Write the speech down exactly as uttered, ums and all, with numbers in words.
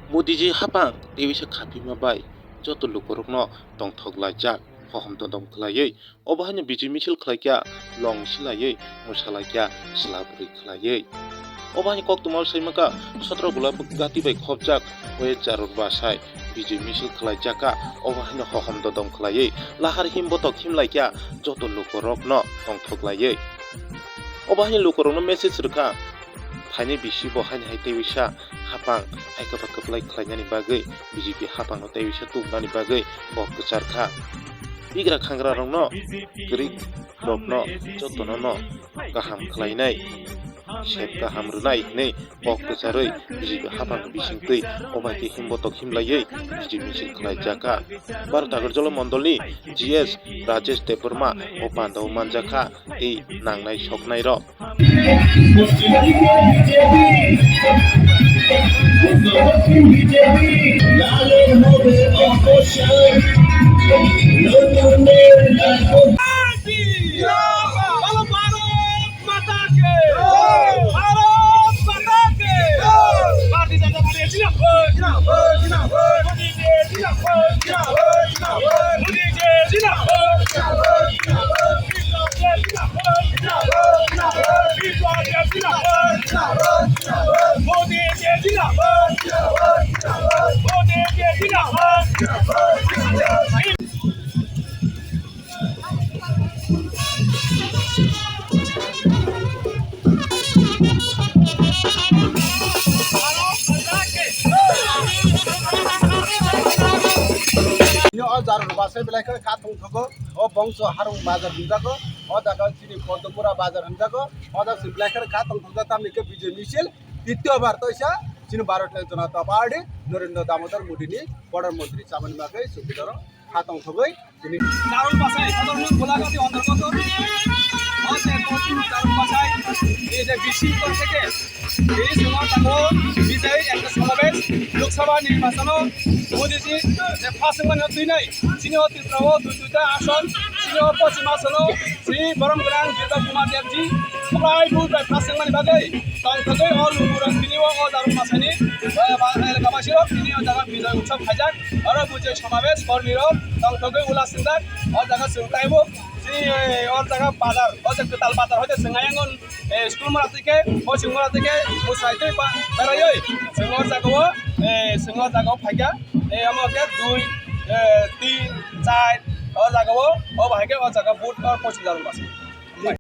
Modiji haphang tei wisa khapima bai joto lukurokno tongthok laijak, hohom dodom khlaiwi. Obo haino bijui misil khlaikha, long silaiwi, mwsalaikha, swla bwrwi khlaiwi. Obo haino koktwmao saimankha, sotro gula gati bai khopjak, West Jarur bwsai bijui misil khlaijakha, obo haino hohom dodom khlaiwi, lahar him botok himlaikha, joto lukurokno tongthok laiwi. Obo haino lukurokno message rwkha, phaini bisi bo haino hai teiwi sa, haphang hai kwbak kwplai khlainani bagwi, B J P haphangno teiwi sa tubunani bagwi kok kwchar kha. Bigra khangrarokno, kwrwi rokno jotono no kaham khlainai, sep kaham rwnai hwnwi kok kwcharwi B J P haphang bisingtwi obaikhe himbotok himlaiwi B J P misil khlaijakha. Bharat Agarjala mondolni G S Rajesh Debbarma o pandao manjakha tei nangnai soknairok. Yo, o jar bwsai belai khe kha tongthogo, o bongso harung bazar hwnjago, o jaga chini Podomura bazar hwnjago, o jaga chwng belai khe kha tongthokjak, tamni khe bijoi misil, tityo bar toisa chini Bharatiya Janata Party Narendra Damodar Modi ni Pradhan Mantri chamani bagwi chowkidaro kha tongthogwi tini Charul Bwsai, Sadharana Golagati Antargato, o je Koching Charul Bwsai, ei je bisi kor theke, ei songma tango bijai ekta somabesh, Lok Sabha nirbachano Modi ji je pass wngmani twi nai, chini o Tripura o dui duita ason, chini o Poschim Asono, Shri Borom Gwnang Biplab Kumar Deb ji, kwplai vote bai pass wngmani bagwi, tongthogwi o lukurok tini o, o Charul Bwsai ni, eh, ba-, elaka basi rok tini o jaga bijoi utsav khaijak, oro bijoi somabesh kormi rok tongthogwi ula singjak, o jaga chwng taibo, chini, eh, o jaga bazar, o jaga kwtal bazar hoite chwng ayang o, eh, school mora twi khe, coaching mora twi khe, mwsai twi ba-, beraiwi, chwng o jaga o, eh, chwng o jaga o phaikha, eh, omo khe dui, eh, tin, char, o jaga o, o bahai khe o jaga vote o Poschim Charul Bwsai.